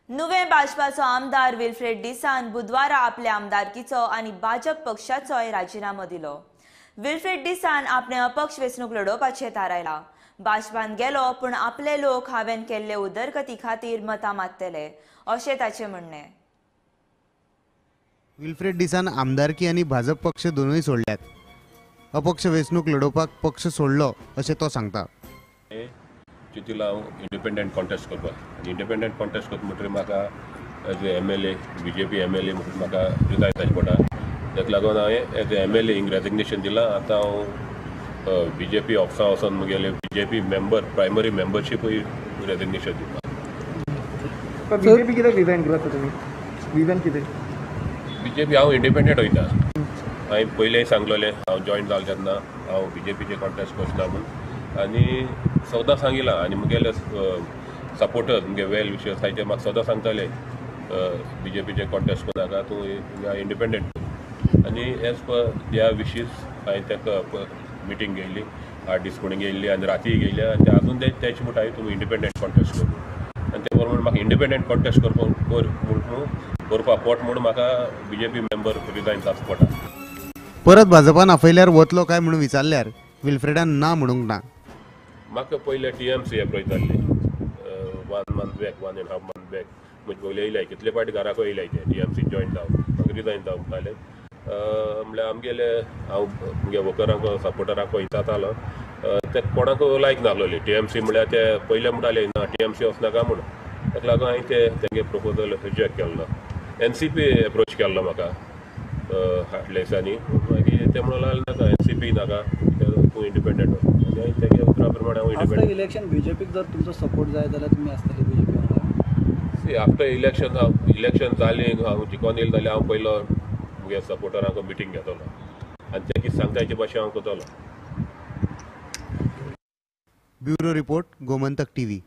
नुवें भाजपाचो आमदार विल्फ्रेड डिसान बुधवारा आपल्या आमदारकीचो आनी भाजप पक्षाचोय राजिनामो दिलो. विल्फ्रेड डिसान आपणे अपक्ष वेंचणूक लडोवपाचें थारायलां. भाजपान गेलो पूण आपले लोक हांवें केल्ले उदरगती खातीर मतां मारतले अशें ताचें म्हणणें. विल्फ्रेड डिसान आमदारकी आनी भाजप पक्ष दोनूय सोडल्यात. अपक्ष वेंचणूक लडोवपाक पक्ष सोडलो अशें तो सांगता. चिंतला हांव इंडिपेंडंट कॉन्टेस्ट करपाक आनी इंडिपेंडंट कॉन्टेस्ट करता म्हणटकीर म्हाका as a MLA BJP MLA म्हणून म्हाका रिजायन जावचें पडटा. ताका लागून हांवें एज ए MLA हिंग रेजिग्नेशन दिलां. आतां हांव बीजेपी ऑफिसा वचोन म्हगेले बीजेपी मेंबर प्रायमरी मेंबरशीपूय रेजिग्नेशन दिवपाक. बीजेपी कित्याक रिजायन केला तुमी? रिजन कितें? बीजेपी हांव इंडिपेंडंट वयता. हांवें पयलें सांगलेलें हांव जॉयन जालें तेन्ना हांव बीजेपीचे कॉन्टेस्ट करचो ना म्हूण आनी सदां सांगिलां आनी म्हगेले सपोर्टर्स म्हगे वेल विशर्स आसाय ते म्हाका सदां सांगताले बीजेपीचे कॉन्टेस्ट करनाका तूं इंडिपेंडंट. आनी एज पर their wishes हांवें ताका मिटींग घेयली, 8 दीस फुडें घेयल्ली आनी रातीय घेयली आनी ते आजून तेच म्हणटाय तूं इंडिपेंडंट कॉन्टेस्ट कर. आनी ते प्रमाणे म्हाका इंडिपेंडंट कॉन्टेस्ट करपाक कर म्हूण करपाक पोट म्हूण म्हाका बीजेपी मेंबर रिजायन जावचो पडटा. परत भाजपान आपयल्यार वतलो काय म्हणून विचारल्यार विल्फ्रेडान ना म्हणूंक ना. म्हाका पयले TMC approach जाल्ली 1 month back, 1.5 month back. म्हजे पयले येयले कितले फावटी घराक येयले ते TMC join जाव म्हाका रिजायन जाव म्हणटाले. म्हणल्यार आमगेले हांव म्हगे वर्करांक सपोर्टरांक विचारतालो ते कोणाक लायक नासलोली TMC म्हणल्यार ते पयले म्हणटाले ना TMC वचनाका म्हूण. ताका लागून हांवें ते तेंगे प्रपोजल रिजेक्ट केल्लो. NCP approach केल्लो म्हाका फाटल्या दिसांनी. मागीर ते म्हणून लागले नाका NCP नाका तूं इंडिपेंडंट. आनी तेगे उतरा प्रमाणे हांव इंडिपेंडंट. इलेक्शन बीजेपीक जर तुमचो सपोर्ट जाय जाल्यार तुमी आसतले बीजेपी वांगडा? सी आफ्टर इलेक्शन हांव इलेक्शन जालें हांव जिखोन येयलें जाल्यार हांव पयलो म्हगे सपोर्टरांक मिटींग घेतलो आनी ते कितें सांगता तेचे भाशेन हांव करतलो. Bureau report, Gomantak TV.